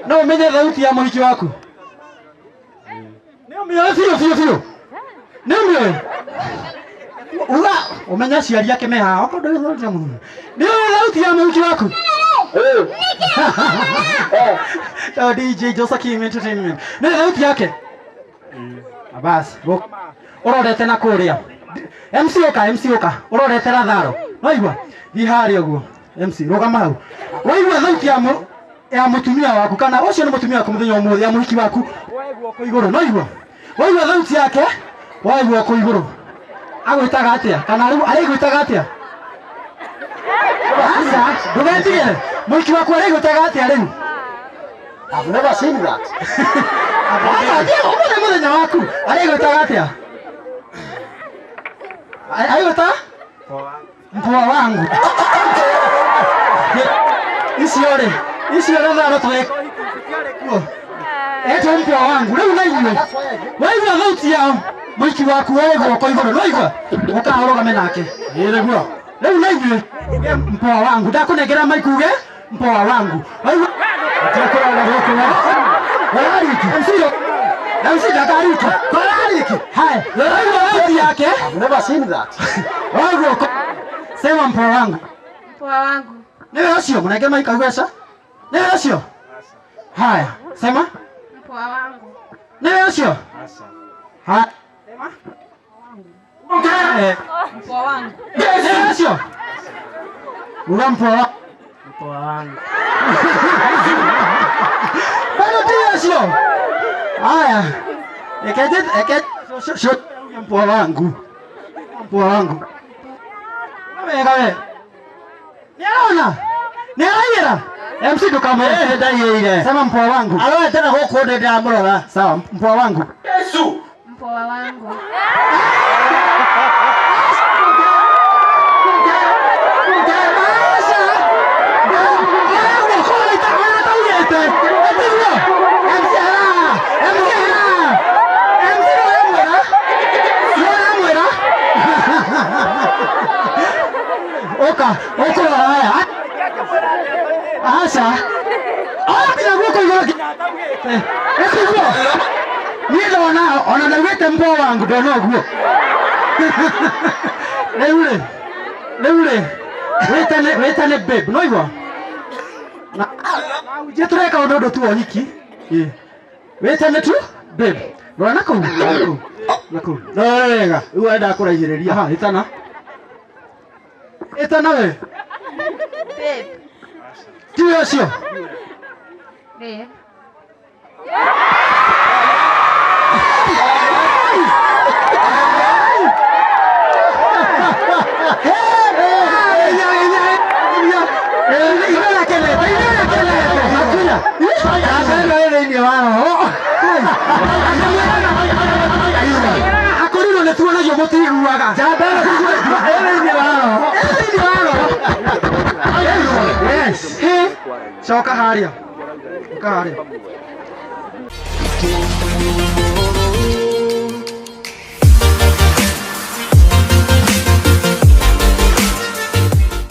No ũmenye thauti ya mũhiki waku? Nĩ ũmĩoĩ biũ biũ biũ? Nĩ ũmĩoĩ? Uga ũmenye aciari ake me haha okorwo ndũĩ thauti ya mũhiki. Nĩ ũĩ thauti ya mũhiki waku? Oh, DJ Josephine Entertainment. Nĩ ũĩ thauti yake? Basi, ũrorete na kũrĩa. MC ũka, MC ũka, ũrorete Latharo. Waigua? Thiĩ harĩa ũguo. MC rũgama hau. Waigua thauti ya mu, ya mũtumia waku kana ũcio nĩ mũtumia waku mũthenya ũmũthĩ ya mũhiki waku. Woe guoko igũrũ, no igua? Waigua thauti yake, woe guoko igũrũ. Agwĩtaga atĩa? Kana rĩu arĩgwĩtaga atĩa? Aca, ndũgetigĩre. Mũhiki waku arĩgwĩtaga atĩa rĩu? I've never seen that. Aca, thiĩ ũmũthĩ mũthenya waku. Arĩgwĩtaga atĩa? Arĩgwĩtaga? Mpoa wangu. Icio rĩ, icio Latharo twĩ kuo. Etwo mpoa wangu. Rĩu na inyuĩ. Waigua thauti ya mũhiki waku woe guoko igũrũ. Nĩwaigua? Ũka ũrũgame nake. Ĩĩ nĩguo. Rĩu na inyuĩ uge mpoa wangu. Ndakũnengera mic uge mpoa wangu. Waigua? Ndekũrora gũkũ. Warariki. MC MC ndakariki. Warariki. Haya. Waigua thauti yake? I've never seen that. Woe guoko. Sema mpoa wangu. Mpoa wangu. Nĩwe ũcio mũnenge mic auge aca. Nĩwe ũcio? Haya, sema. Mpoa wangu. Nĩwe ũcio? Haya. Sema. Eh, Mpoa wangu. nĩwe ũcio? Uga mpoa wangu. Mpoa wangu. Bado ti ũcio? Haya. Ekeje eke mpoa wangu. Mpoa wangu. Wega we. Nĩarona? Nĩaraiyĩra? MC ndũkamwĩre. Ndaiyĩire. Sema mpoa wangu. Arorete na gũkũ ndĩ ndamũrora. Sawa, mpoa wangu. Mpoa wangu. Oka, ũkũrora aya. Aca. Oya nginya guoko igũrũ nginya ataugĩte. Ĩtiguo. Niĩ ndona ona ndaugĩte mpoa wangu ndona ũguo. Rĩu rĩ, rĩu rĩ, wĩtane wĩtane babe, no igua? Na na tũreka ũndũ ũndũ tu wa ũhiki. Ĩ. Wĩtane tu babe. Rora na kũu, na kũu, na kũu. Rora wega. Rĩu arenda kũraihĩrĩria. Aha, ĩtana. Ĩtana we. Babe. Tiwe ũcio. Babe. Thĩinĩ wa roho. Akorirwo nĩ tuonagio mũtiguaga. Njamba ĩno ĩ thĩinĩ wa roho. Thĩinĩ wa roho. Yes. Coka harĩa. Coka harĩa.